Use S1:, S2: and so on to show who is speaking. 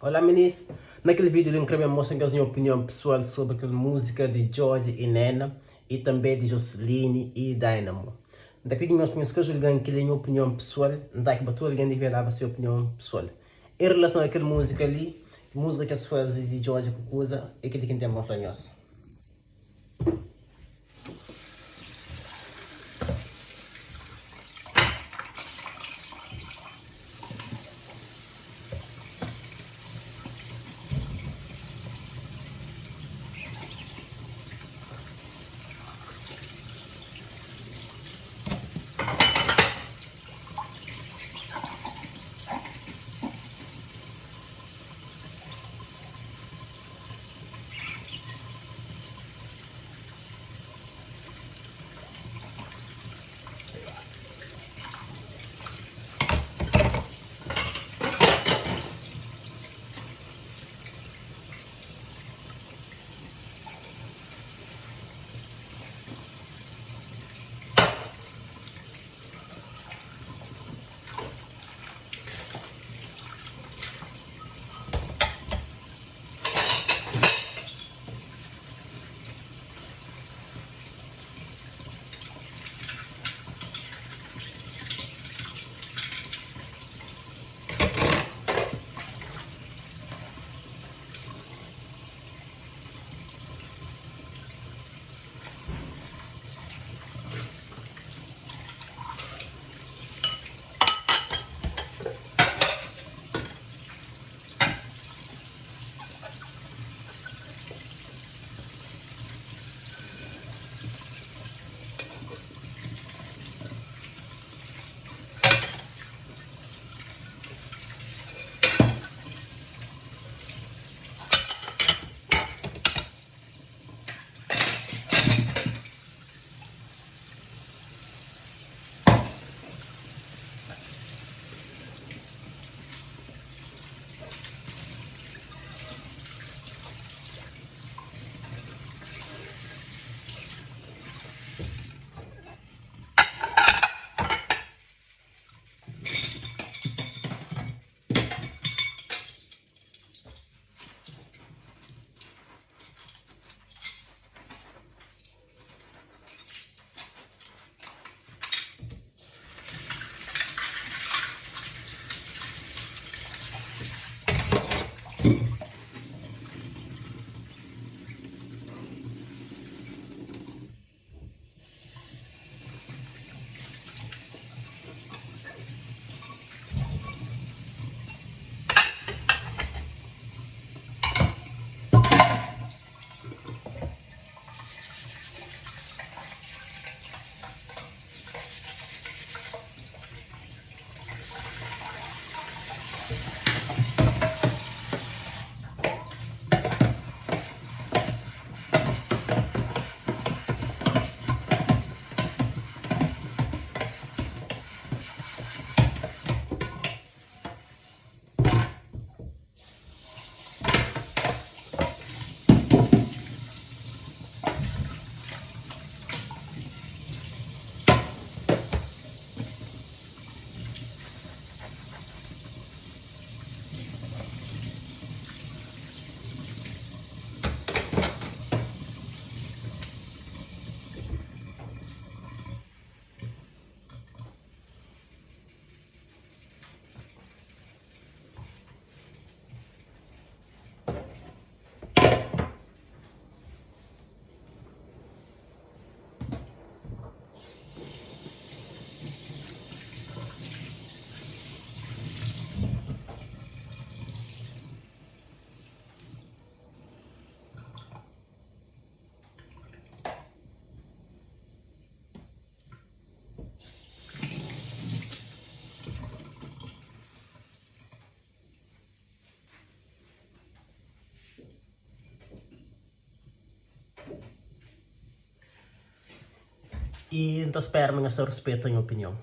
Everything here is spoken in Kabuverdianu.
S1: Olá minis, na kel vídeo li N kre ben mostra nhos nha opinion pesoal sobri kel múzika di Djodje i Nena i tanbê di Josseline i Dynamo. N ta pidi nhos pa nhos ka julga-m kel-li é nha opinion pesoal, N ta atxa ma tudu algen devia daba se opinion pesoal. En relason a kel múzika li, múzika ki es faze di Djodje ku kuza, é kel-li ki N ten pa N fla nhos. I N ta spera ma nhos ta ruspeta nha opinion.